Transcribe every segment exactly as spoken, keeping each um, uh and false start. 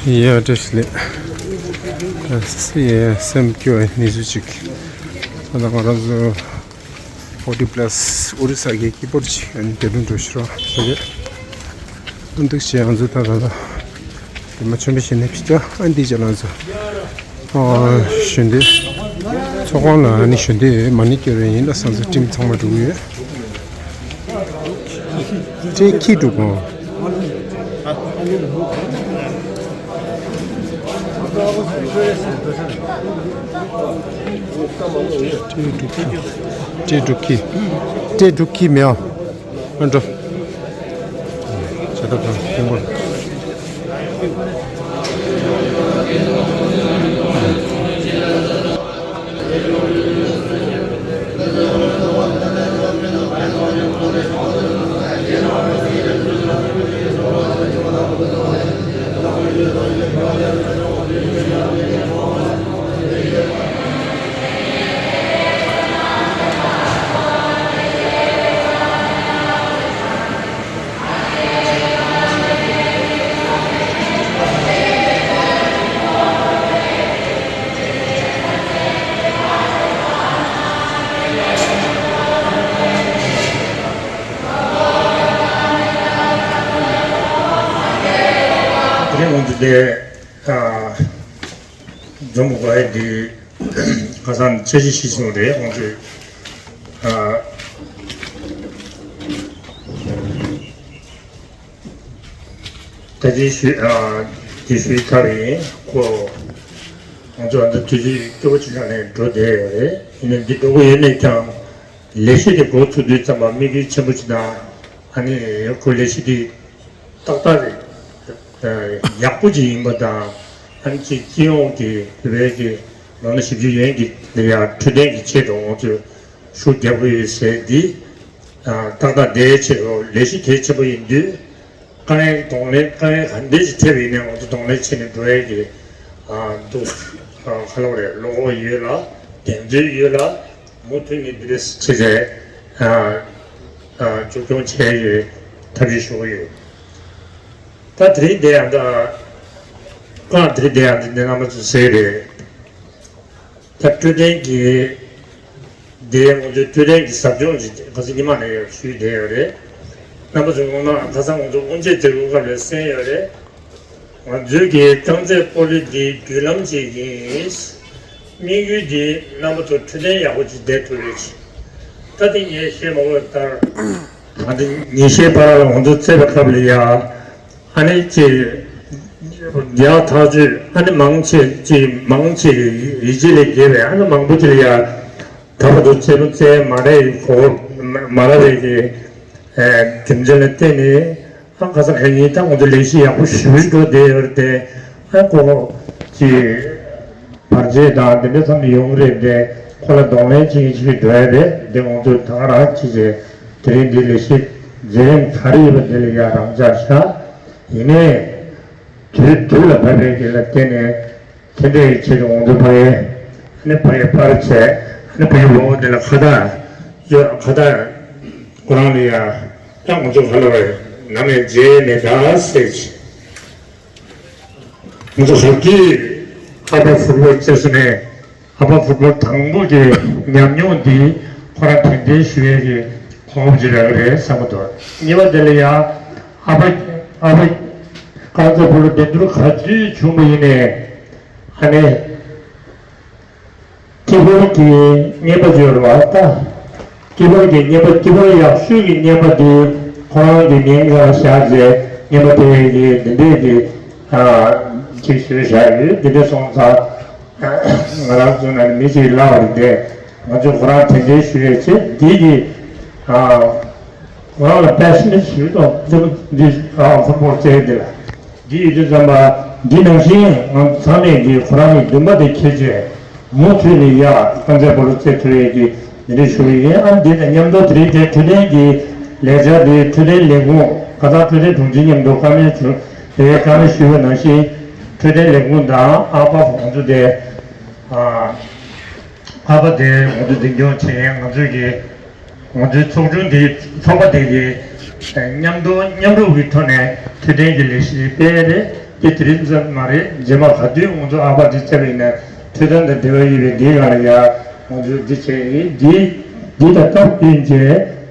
ཡ་བཀྲ་ཤིས་བདེ་ལེགས། ཡ་སེམས་སྐྱོ་བའི་གནས་ཚུལ་ཅིག་ད་ལྟ་ང་རང་ཚོ་ཕོར་ཊི་པ་ལ་སི་ཨོ་རི་ས་གི་ཀི་པོར་ཌི་ཅིག་ཨ་ནི་འདི་རུ་འགྲོ་ཤི་རོགས་ཞུ་གི་ཨ་འདུག་བྱས་ང་ཚོ་ད་ད་ད་ཡ་མ་ཆོན་པོ་བྱས་ནས་ཕྱི་ལྟ་ཨ་འདི་བྱས་ང་ཚོ་ཨ་གཞོན་སྡེ་ཚོགས་ཁང་ལ་ཨ་ནི་གཞོན་སྡེ་མ་ཎི་སྐྱོར་བ་ཡིན་ལ་སང་ཚོ་ཊིམ་ཚང་མ་འགྲོ་གི་ཡོད། ཁྱེད་ཁྱེད་འགྲོ་གོ། ཁྱེད་འགྲོ་ཁྱེད། ཁྱེད་འགྲོ་ཁྱེད། ཁྱེད་འགྲོ་ཁྱེད་མེད་ཨ། ཨ་འགྲོ། བྱ་ཐབས་དང་ཐོན་སྐོར། དེ་རིང་ང་ཚོ་དེ་ཨ་འཛོམས་དགོས་ཡ་དེ་ཁ་སང་འཆར་གཞི་ཞིག་བྱུང་རེད། ང་ཚོས་ཨ་ད་ཅི་ཞུས་ཨ་དེ་ཞུས་ཚར་བ་ཡིན། ཁོ་ང་ཚོ་ཨ་ད་དུས་ཚོད་སྐྱོ་པོ་ཅིག་ནང་ནས་འགྲོ་བསྡད་ཡོད་རེད། ཡིན་ནའི་འདི་འགྲོ་གི་ཡོད་ནའི་ཀྱང་ལས་གཞི་དེ་འགོ་ཚུགས་དུས་ཙམ་པ་དམིགས་ཡུལ་ཆེན་པོ་ཅིག་དང་ཨ་ནི་ཁོ་ལས་གཞི་དེ་ཏག་ཏག་རེད། ཡག་པོ་ཅིག་ཡིན་པ་དང་ཨ་ནི་ཅིག་སྤྱི་ཡོངས་ཀྱི་བོད་པའི་གི་ལོ་ན་བཞི་བཅུ་ཡན་གྱི་ལ་ཡ་འཕྲོད་བསྟེན་གྱི་ཆེད་དུ་ང་ཚོས་ཤུགས་རྒྱག་གི་ཡོད་ཟེར་འདི་ཏག་ཏག་དེའི་ཆེད་དུ་ལས་གཞི་གལ་ཆེན་པོ་ཡིན་དུས་དཀའ་ངལ་གདོང་ལེན་དཀའ་ངལ་ག་འདྲ་ཞིག་འཕྲད་པ་ཡིན་ནའི་ང་ཚོ་གདོང་ལེན་བྱས་ནས་འགྲོ་ཡས་ཀྱི་འདུག་ག་ལབ་རེད། བློ་ཁོག་ཡོད་ལ་གདེང་ཚོད་ཡོད་ལ། མུ་མཐུད་ནས་འདི་འདྲ་བྱས་ཏེ་ཨ་ཨ་མཇུག་སྐྱོང་བྱས་ཡོད། ཐབས་ཤེས་ཞུ་གི་ཡོད། ད་དེ་རིང་འདི་ཡང་ད་རྐང་དེ་རིང་འདི་ཡང་འདི་རྣམ་པ་ཚོས་གཟིགས་རེད། ད་འཕྲོད་བསྟེན་གྱི་འདི་ང་ཚོའི་འཕྲོད་བསྟེན་གྱི་ཟབ་སྦྱོང་ཅིག་ཁ་སང་ཉི་མ་ནས་ཞུས་བསྡད་ཡོད་རེད། རྣམ་པ་ཚོས་ངོ་མ་ཁ་སང་ང་ཚོ་དབུ་འབྱེད་མཛད་སྒོའི་སྐབས་ལ་གསན་ཡོད་རེད། ང་ཚོའི་གི་རྐང་རྩེད་སྤོ་ལོ་འདི་བརྒྱུད་ལམ་ཅིག་ཡིན། དམིགས་ཡུལ་འདི་རྣམ་པ་ཚོ་འཕྲོད་བསྟེན་ཡག་པོ་ཅིག་བསྡད་ཐུབ་ཡོད་ཅིག་ད་ལྟ་ངས་བཤད་མ་དགོས་ལྟར། ང་ཚོ་ཉིན་ཤས་བར་ལ་ང་ཚོ་རྩེད་པའི་སྐབས་ལ་ཡ། ཨ་ནི་ཅིག་རྒྱག་ཐག་ཆོད་ཨ་ནི་མང་ཆེ་ཅིག་མང་ཆེ་ཡིད་ཆེས་ལས་བརྒལ་བའི་ཨ་ནི་མང་པོ་ཅིག་ལ་ཡ། ད་བར་དུ་རྩེད་མོ་རྩེ་མ་རེད་གོ་མ་ར་བའི་གི་རྒྱུ་མཚན་ལ་བརྟེན་ནས། ཨ་ཁ་སང་ཁ་ཉིན་ད་ང་ཚོ་ལས་གཞི་ཡག་པོ་ཞེ་པོ་ཞིག་འགྲོ་བསྡད་ཡོད་རེད་དེ། ཨ་ཁོ་ཅིག་བར་ཆད་དང་དེ་འདྲ་ཙམ་ཡོང་གི་རེད་དེ། ཁོ་ལ་གདོང་ལེན་བྱེད་ཀྱི་ཅིག་འགྲོ་ཡ་རེད་དེ། ང་ཚོས་ད་ག་རང་ཅིག་བྱས་དེ་རིང་འདི་ལས་གཞི་མཛད་རིམ་ག་རེ་ཡོད་པ་དེ་ལ་ཡ་རང་འཇགས་བཞག་ཡིན་ནའི་དུས་དུས་ལ་བབས་པའི་གི་ལ་བརྟེན་ནས། དེ་འདྲའི་ཆེད་དུ་འོང་དུ་ཕ་ཡེ། ཨ་ནི་ཕ་ཡེ་པར་བྱས། ཨ་ནི་ཕ་ཡེ་འོ་དེ་ལ་ཁ་བཏགས། ཡོད་ཁ་བཏགས། ཁོ་རང་ལ་ཡ། ད་ང་ཚོ་ག་ལ་བ་ཡོད། ནམ་ཡང་བརྗེད་མེད་ད་ཟེར་གྱི། ང་ཚོ་ཧོ་ཀི། ཨ་ཕ་ཕུཊ་བོལ་བྱས་སོང་ནས། ཨ་ཕ་ཕུཊ་བོལ་དང་པོ་གི་ཉམས་མྱོང་འདི་ཁོ་རང་དྲན་རྟེན་ཞུ་ཡས་ཀྱི་གོ་སྐབས་ཅིག་རག་གི་རེད་བསམ་གྱི་འདུག་གཉིས་པ་དེ་ལ་ཡ། ཨ་ཕ། ཨ་ཕ། རྐང་རྩེད་སྤོ་ལོ་འགྲན་བསྡུར་ག་ཚོད་བྱུང་བ་ཡིན་ནའི། ཨ་ནི། སྐྱིད་པོ་གི་རྔན་པ་ཡོད་རེད་བ་ད། སྐྱིད་པོ་གི་རྔན་པ་སྐྱིད་པོ་ཡག་ཤོས་ཀྱི་རྔན་པ་དེ་ཁོ་རང་གི་ངའི་ངར་བཞག་རྗེས་རྔན་པ་དེ་གི་འདི་འདྲས་ཀྱི་ཅིག་ཞུས་བཞག་ཡོད། འདི་འདྲས་སོང་ཙང་ང་རང་ཚོ་ནང་མི་ཞིག་ལབ་པ་རེད་དེ། ང་ཚོས་ཁོ་རང་དྲན་རྟེན་ཞུ་ཡས་ཆེད་འདི་གི་ཁོ་རང་ལ་པེ་ཤན་ཞུས་དང་འདི་འདི་ཧྥུ་ཊི་བོལ་རྩེད་འདི་ལ། འདི་ཡོད་དུས་ཙམ་པ་འདི་ནང་བཞིན་ང་ཚང་མས་འདི་ཁོ་རང་གི་འདུན་པ་དེ་འཁྱེར་བྱས་མུ་མཐུད་ནས་ཡ་རྐང་རྩེད་སྤོ་ལོ་རྩེད་ཐུབ་ཡས་ཀྱི་འདི་འདྲ་ཞུ་གི་ཡིན། ཨ་འདི་དང་མཉམ་དུ་དེ་རིང་དེ་འཕྲོད་བསྟེན་གྱི་ལས་འཆར་དེ་འཕྲོད་བསྟེན་ལས་ཁུངས་ཁ་སང་འཕྲོད་བསྟེན་དྲུང་ཆེ་མཉམ་དུ་བཀའ་མོལ་ཞུ་དེ་བཀའ་མོལ་ཞུས་པ་ནང་བཞིན་འཕྲོད་བསྟེན་ལས་ཁུངས་དང་ཨ་ཕ་ང་ཚོ་དེ་ཨ་ཕ་དེ་ང་ཚོ་འཛིན་སྐྱོང་བྱེད་མཁན་ང་ཚོས་ཀྱི། ང་ཚོའི་ཚོགས་ཆུང་འདིའི་ཚོགས་པ་དེ་གིས་མཉམ་དུ་མཉམ་རུབ་ཀྱི་ཐོག་ནས་འཕྲོད་བསྟེན་གྱི་ལས་གཞི་སྤེལ་རེད། དེ་དེ་རིང་ཙམ་མ་རེད། རྗེས་མ་ག་དུས་ང་ཚོ་ཨ་ཕ་འདི་བཅར་བ་ཡིན་ན་འཕྲོད་བསྟེན་དང་འབྲེལ་བ་ཡོད་པའི་འདིའི་སྒང་ལ་ཡ་ང་ཚོས་འདི་བྱས་ཡིན། འདི་འདི་ད་སྟབས་བསྟུན་བྱས།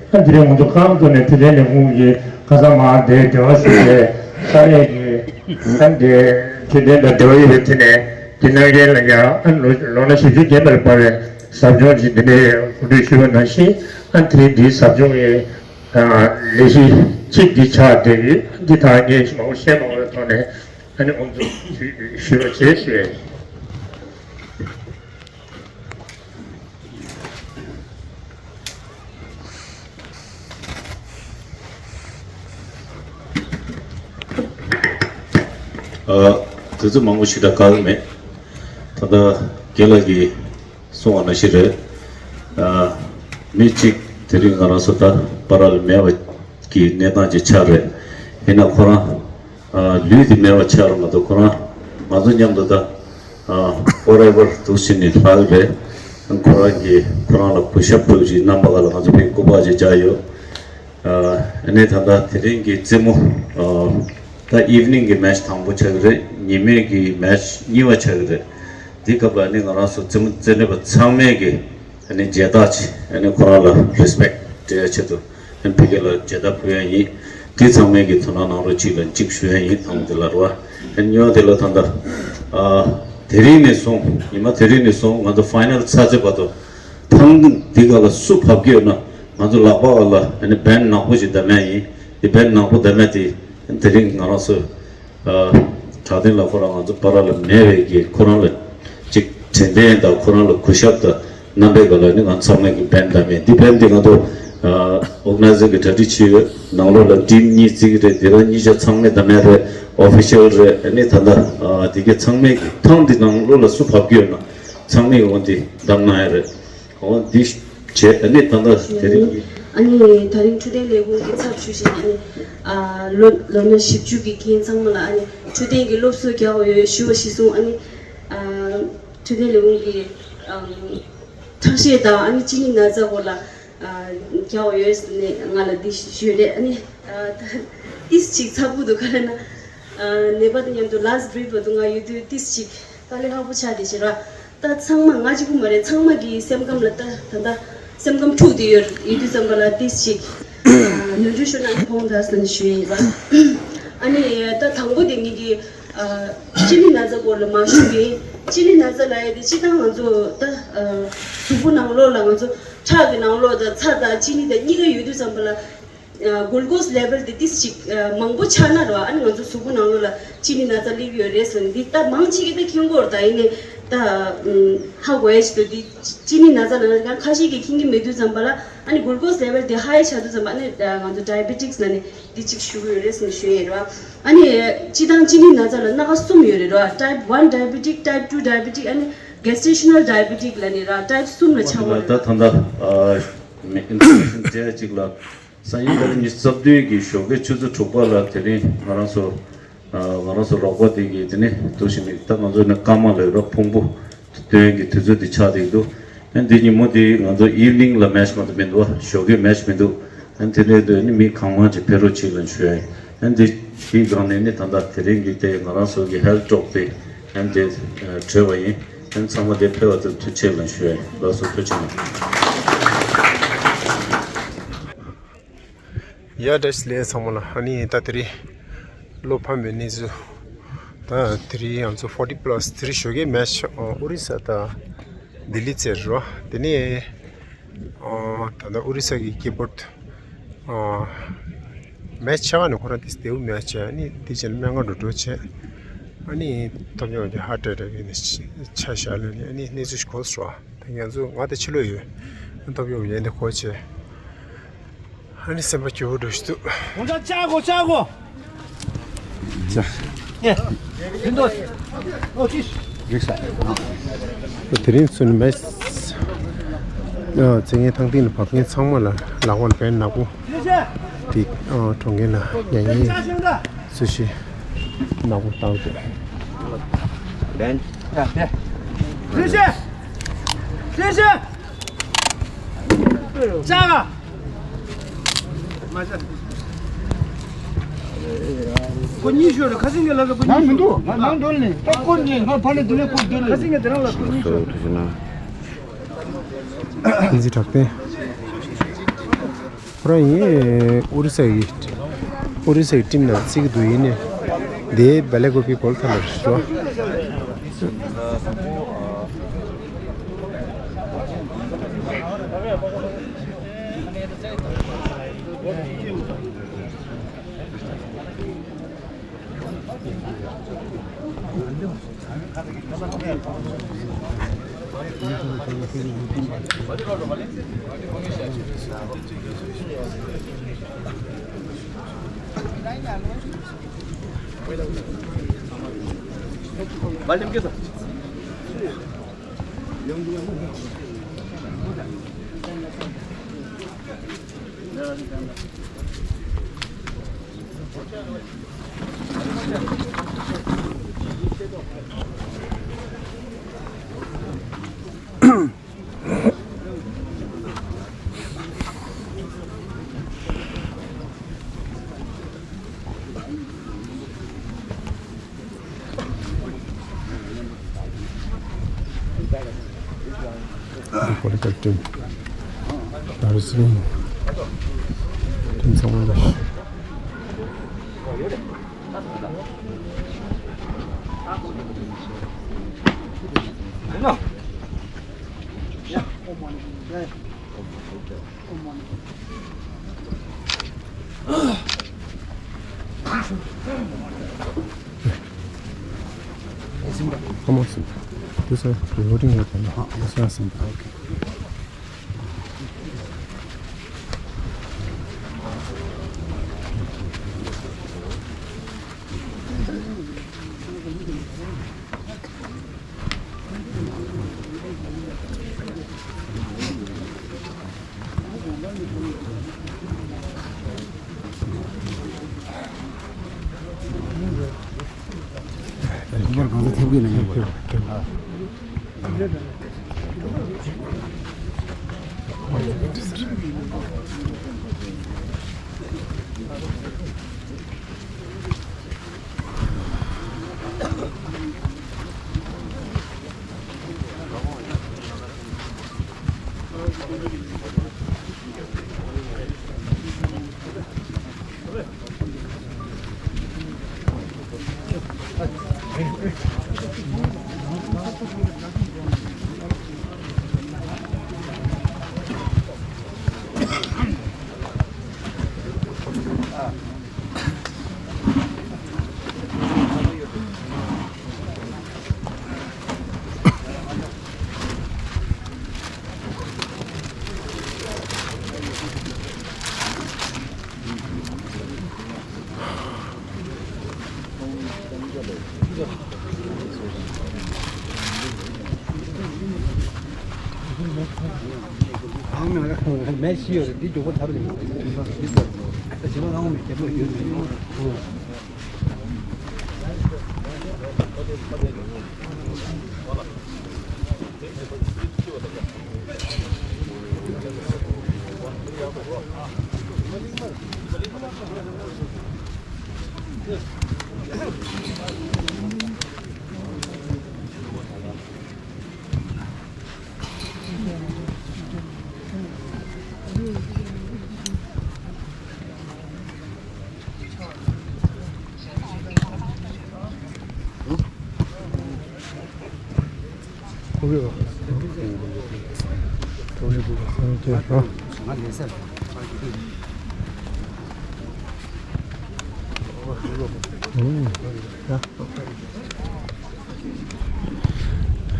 ཨ་དེ་རིང་ང་ཚོ་ཁམས་ཐོག་ནས་འཕྲོད་བསྟེན་ལས་ཁུངས་ཀྱི་ཁ་སང་མར་དེ་འབྲེལ་བ་ཞུས་ཏེ་ས་གནས་ཀྱི་ཨ་འདི་འཕྲོད་བསྟེན་དང་འབྲེལ་བ་ཡོད་པའི་ཐད་ནས་འདི་གནང་མཁན་ལ་ཡ་ཨ་ལོ་ལོ་ན་བཞི་བཅུ་བརྒལ་བར་བབས་པའི་ཟབ་སྦྱོང་ཞིག་འདི་ནས་གོ་སྒྲིག་ཞུས་པ་ནང་བཞིན། ཨ་དེ་རིང་འདིའི་ཟབ་སྦྱོང་གི་ལས་གཞི་གཅིག་འདི་ཆགས་བསྡད་ཡོད། འདི་དག་ངས་མང་པོ་བཤད་མ་དགོས་པའི་ཐོག་ནས་ཨ་ནི་དབུ་འཛུགས་ཞུ་ཞུ་རོགས་བྱེད་ཞུ་ཡ་ཡིན། ཨ། དུས་ཚོད་མང་པོ་ཞིག་ད་བཀག་གི་མེད། ད་ལྟ་རྒན་ལགས་ཀྱིས་གསུངས་པ་ནང་བཞིན་རེད། ཨ། མི་གཅིག་དེ་རིང་ང་རང་ཚོ་ད་བར་ལ་མེད་པ་གི་གནས་སྟངས་ཅིག་ཆགས་རེད། ཡིན་ན་ཁོ་རང་ཨ། ལུས་དེ་མེད་པ་ཆགས་རེད་མ་གཏོགས། ཁོ་རང་ང་ཚོ་མཉམ་དུ་ད་ཨ། forever་འདུག་ཟེར་ནས་ལྷག་གི་རེད། ཁོ་རང་གིས་ཁོ་རང་ལ་གུས་ཞབས་སྒྲུབ་ཅིག་གནང་བ་ག་ལ་ང་ཚོ་ཕའི་སྐུ་པར་ཅིག་བརྒྱབ་ཡོད། ཨ་ནི་ད་ལྟ་དེ་རིང་གི་རྩེད་མོ། ཨ། ད་evening་གི་match་དང་པོ་ཆགས་ཀྱི་རེད། ཉི་མའི་གི་match་གཉིས་པ་ཆགས་ཀྱི་རེད། འདི་སྐབས་ལ་ནི་ང་རང་ཚོ་རྩེད་མོ་རྩེ་འདོད་པ་ཚང་མས་ཀྱི་ཨ་ནི་མཇལ་དར་ཅིག་ཨ་ནི་ཁོ་རང་ལ་respect་སྤྲད་ཡ་ཆེད་དུ་ཨ་ནི་ཕ་གི་ལ་མཇལ་དར་ཕུལ་ཡ་ཡིན། འདི་ཚང་མས་ཀྱི་དོ་སྣང་གནང་རོགས་གཅིག་ལ་གཅིག་ཞུ་ཡ་ཡིན། དང་འདི་ལ་ར་བ་ཨ་ནི་གཉིས་པ་དེ་ལ་ད་ལྟ་ཨ་དེ་རིང་ནས་བཟུང་ཉི་མ་དེ་རིང་ནས་བཟུང་ང་ཚོ་final་ཚར་ཚེ་བར་དུ་ཐང་འདི་ག་ལ་སུ་བབས་ཀྱི་ཡོད་ན་ང་ཚོ་ལག་པ་ག་ལ་ཨ་ནི་band་ནག་པོ་ཞིག་བདམས་ཡ་ཡིན། འདི་band་ནག་པོ་བདམས་ཡ་དེ་དེ་རིང་ང་རང་ཚོ་ཨ། དྲང་བདེན་ལ་ཁོ་རང་ང་ཚོ་བར་ལ་མེད་པའི་གི་ཁོ་རང་ལ་ཅིག་དྲན་རྟེན་དང་ཁོ་རང་ལ་གུས་ཞབས་དང་རྣམ་པའི་སྒང་ལ་ནི་ང་ཚང་མས་ཀྱི་band་བདམས་ཡིན། འདི་band་འདི་ང་ཚོ་ཨ་organizer་གི་གྲ་སྒྲིག་བྱས་ཡོད། ནང་ལོགས་ལ་team་གཉིས་བརྩི་གི་རེད། འདི་རང་གཉིས་ཆ་ཚང་མས་བདམས་ཡ་རེད། official་རེད། ཨ་ནི་ད་ལྟ་ཨ་འདི་གི་ཚང་མས་ཀྱི་ཐང་འདི་ནང་ལོགས་ལ་སུ་བབས་ཀྱི་ཡོད་ན་ཚང་མས་འོ་འདི་བདམས་གནང་ཡ་རེད། འོ་འདི་བྱས་ཨ་ནི་ད་ལྟ་དེ་རིང་གི་ཨ་ནི་ད་རིང་འཕྲོད་བསྟེན་ལས་ཁུངས་ཀྱི་ཚབ་ཞུ་བཞིན་ཨ་ནི་ཨ་ལོ་ལོ་ན་བཞི་བཅུ་གི་རྒན་ཚང་མ་ལ་ཨ་ནི་འཕྲོད་བསྟེན་གྱི་སློབ་གསོ་རྒྱག་དགོས་ཡོད་ཞུ་བ་གཞིར་བཟུང་ཨ་ནི་ཨ་འཕྲོད་བསྟེན་ལས་ཁུངས་ཀྱི་ཨམ་ཁྲག་ཤེད་དང་ཨ་ནི་གཅིན་སྙི་ན་ཚ་སྐོར་ལ་ཨ་རྒྱག་དགོས་ཡོད་ཟེར་ནས་ང་ལ་འདི་ཞུས་རེད། ཨ་ནི་ཨ་ཏིས་ཅིག་ཚ་པོ་འདུག་ག་རེ་ན་ཨ་ནད་པ་དང་མཉམ་དུ་last breath་བར་དུ་ང་ཡོད་དུས་ཏིས་ཅིག་དཀའ་ལས་ཁག་པོ་ཆགས་བསྡད་ཤག་ར། ད་ཚང་མ་ང་གཅིག་པུ་མ་རེད། ཚང་མ་གི་སེམས་ཁམས་ལ་ད་ད་ད་སེམས་ཁམས་འཁྲུག་བསྡད་ཡོད་ཡོད་དུས་ཙམ་པ་ལ་ཏིས་ཅིག་ནོར་འཁྲུལ་ཤོར་ན་ཕོངས་དགོས་ཟེར་ནས་ཞུ་ཡ་ཡིན་པ། ཨ་ནི་ད་དང་པོ་དེ་ངེད་ཀྱི་ཨ་གཅིན་སྙི་ན་ཚ་སྐོར་ལ་མར་ཞུ་གི་ཡིན། གཅིན་སྙི་ན་ཚ་ལབ་ཡ་དེ་སྤྱིར་བཏང་ང་ཚོ་ད་ཨ་གཟུགས་པོ་ནང་ལོགས་ལ་ང་ཚོ་ཁྲག་གི་ནང་ལོགས་ད་ཚྭ་དང་གཅིན་སྙི་ད་གཉིས་ཀ་ཡོད་དུས་ཙམ་པ་ལ། ཨ་glucose level་དེ་ཏིས་ཅིག་ཨ་མང་པོ་ཆགས་ན་ར་ཨ་ནི་ང་ཚོ་གཟུགས་པོ་ནང་ལོགས་ལ་གཅིན་སྙི་ན་ཚ་སླེབས་ཡོད་རེད་ཟེར་ནས་འདི་ད་མང་ཆེ་གིས་ད་མཁྱེན་གྱི་ཡོད་རེད། ད་ཡིན་ནའི་ད་ཨམ་ཧ་གོ་ཡ་ཞིག་འདུག་འདི་གཅིན་སྙི་ན་ཚ་ལབ་ན་ཁ་ཤས་ཀྱིས་མཁྱེན་གྱི་མེད་དུས་ཙམ་པ་ལ་ཨ་ནི་glucose level་དེ་high་ཆགས་དུས་ཙམ་པ་ཨ་ནི་ང་ཚོ་diabetics་ལབ་ནས་འདི་གཅིག་ཞུ་གི་ཡོད་རེད་ཟེར་ནས་ཞུ་ཡ་ཡིན་ར། ཨ་ནི་སྤྱིར་བཏང་གཅིན་སྙི་ན་ཚ་ལ་སྣ་ཁ་གསུམ་ཡོད་རེད་ར། type one diabetic, type two diabetic་ཨ་ནི་gestational diabetic་ལབ་ནས་ར་type་གསུམ་ལ་ཆགས་ཡོད་རེད། ད་ད་ལྟ་ཨ་information་བྱས་གཅིག་ལ། སང་ཉིན་ཏ་རིག་ཉི་ཤུ་རྩ་བདུན་གྱི་ཞོགས་ཀའི་ཆུ་ཚོད་དྲུག་པ་ལ་དེ་རིང་ང་རང་ཚོ་ཨ་ང་རང་ཚོ་རོགས་པ་དེ་གིས་དེ་ནས་འདུག་ཞིག་ནས་ད་ང་ཚོ་ནི་སྐར་མ་ལ་ཡོད་ར་ཕུང་པོ་སྟོན་གྱི་དུས་ཚོད་དེ་ཆགས་བསྡད་འདུག་ཨ་འདི་ཉིན་མོ་དེ་ང་ཚོ་evening་ལ་match་མ་གཏོགས་མི་འདུག་བ། ཞོགས་ཀའི་match་མི་འདུག་ཨ་དེ་འདྲའི་དུས་ནི་མི་གང་མང་ཅིག་ཕེབས་རོགས་བྱེད་ལ་ཞུ་ཡ་ཡིན། ཨ་འདི་དེའི་སྒང་ནས་ནི་ད་ལྟ་དེ་རིང་གི་དེ་ང་རང་ཚོ་གི་health talk་དེ་ཨ་འདི་གྲོལ་བ་ཡིན། ཨ་ཚང་མ་དེ་ཕེབས་པ་དེ་ཐུགས་རྗེ་ཆེ་ལ་ཞུ་ཡ་ཡིན། ལགས་སོ་ཐུགས་རྗེ་ཆེ། ཡ་བཀྲ་ཤིས་བདེ་ལེགས་ཚང་མ་ལ། ཨ་ནི་ད་དེ་རིང་བློ་ཕམ་པའི་གནས་ཚུལ། ད་དེ་རིང་ང་ཚོ་forty plus་དེ་རིང་ཞོགས་ཀའི་match་ཨོ་རི་ས་དང་ལྡི་ལི་རྩེད་རོ། དེ་ནས་ཨོ་ད་ལྟ་ཨོ་རི་ས་གི་སྐད་འབོད་ཨོ་match་ཆགས་ནས་ཁོ་རང་དེ་སྡེའུ་match་བྱས། ཨ་ནི་དེ་བྱས་ན་སྨན་ཁང་འགྲོ་འགྲོ་བྱས། ཨ་ནི་ཐོབ་ཉོ་གི་heart attack་གི་ཆ་བཞག་ལ་ནི་ཨ་ནི་གནས་ཚུལ་ཞིག་གོ་སོང་། ད་ང་ཚོ་ང་དེ་ཕྱི་ལོགས་ཡོད། ཐོབ་ཉོ་གི་ཡན་དེ་གོ་བྱས། ཨ་ནི་སེམས་པ་སྐྱོ་བོ་འགྲོ་ཞིག་འདུག་ཁོང་ཚོ་བཅག་གོ་བཅག་གོ། ཅག་ཡེ། ཕིན་ཏོ། ཨོ་ཅིས། རིག་ས། དེ་རིང་ཚུན་མེད། ཨ་ཚེ་ངན་ཐང་སྟེང་ལ་བབས་མཁན་ཚང་མ་ལ་ལག་པ་ལ་བན་ནག་པོ། དེ་ཨ་གྲོང་ཁྱེར་ན་ཉན་ཉན་སུ་ཞིག་ནག་པོ་བཏང་སྟེ། བན། ཡ་བན། སུ་ཞིག་སུ་ཞིག་ཅག་ག་མ་ཅག་ཁོ་གཉིས་ཤོད་རེད། ཁ་སང་ངས་ལབ་ས་ཁོ་ང་གཉིས་མི་ཤོད། འདུག་ང་ང་འགྲོ་ལེ། ད་ཁོ་ནས་ང་ཕ་ལ་དེ་ལས་ཁོ་འདུག་ལེ། ཁ་སང་ངས་དེ་རང་ལ་ཁོ་གཉིས་ཤོད། ཐུགས་རྗེ་གནང་། ཨིན་ཇི་དྲག་པས། ཁོ་རང་ཡིན། ཨོ་རི་ས་ཡི། ཨོ་རི་ས་ཡི་ཊིམ་ནང་བརྩི་གི་འདུག་ཡིན་ནས། དེའི་བེ་ལེ་གོ་པི་གོལ་ཐ་ལ་རེད་བ། Political team. Dancing team ཚང་མ་ལ། Come on, sit. This is reloading your camera. Ah, yes, sir. Okay.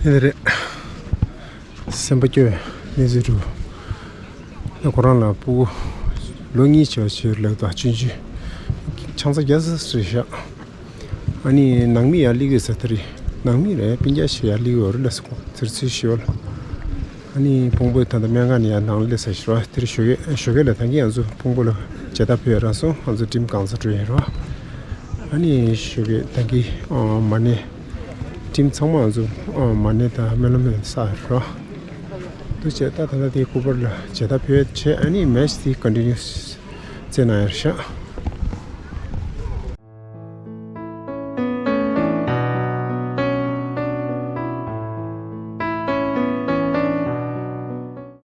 ཡིན་རེད། སེམས་པ་སྐྱོ་བའི་གནས་ཚུལ་འདུག་ཁོ་རང་ལ་སྤུ་གུ་ལོ་གཉིས་བྱས་པ་ཞིག་ལབ་འདུག་ཆུང་ཆུང་། ཆང་ས་རྒྱག་ས་རེད་ཤག་ཨ་ནི་ནང་མི་ཡར་སླེབས་ཡོད་ས་དེ་རེད། ནང་མི་རེད། སྤུན་ཀྱག་ཞིག་ཡར་སླེབས་ཡོད་རེད་ལབ་སོང་། ཚིར་ཚིར་ཞིག་ཡོད་ལ། ཨ་ནི་ཕུང་པོ་ད་ལྟ་སྨན་ཁང་ནས་ཡར་ནང་སླེབས་ས་ཞིག་རེད། དེར་ཞོགས་ཀས་ཞོགས་ཀས་ལ་ད་གིན་ང་ཚོ་ཕུང་པོ་ལ་མཇལ་དར་ཕུལ་ཡ་རག་སོང་། ང་ཚོ་ཊིམ་གང་ཚ་འགྲོ་ཡིན་རོ། ཨ་ནི་ཞོགས་ཀས་ད་གིན་མ་ཎི། ཊིམ་ཚང་མ་ང་ཚོ་མ་ཎི་དང་སྨོན་ལམ་བསགས་ཡོད་རོ། འདུག་བྱས་ད་ད་ལྟ་དེའི་སྐུ་པར་ལ་མཇལ་དར་ཕུལ་ཡ་བྱས། ཨ་ནི་མེཆ་དེ་ཀོན་ཊི་ནིའུ་རྩེ་གནང་ཡ་རེད་ཤག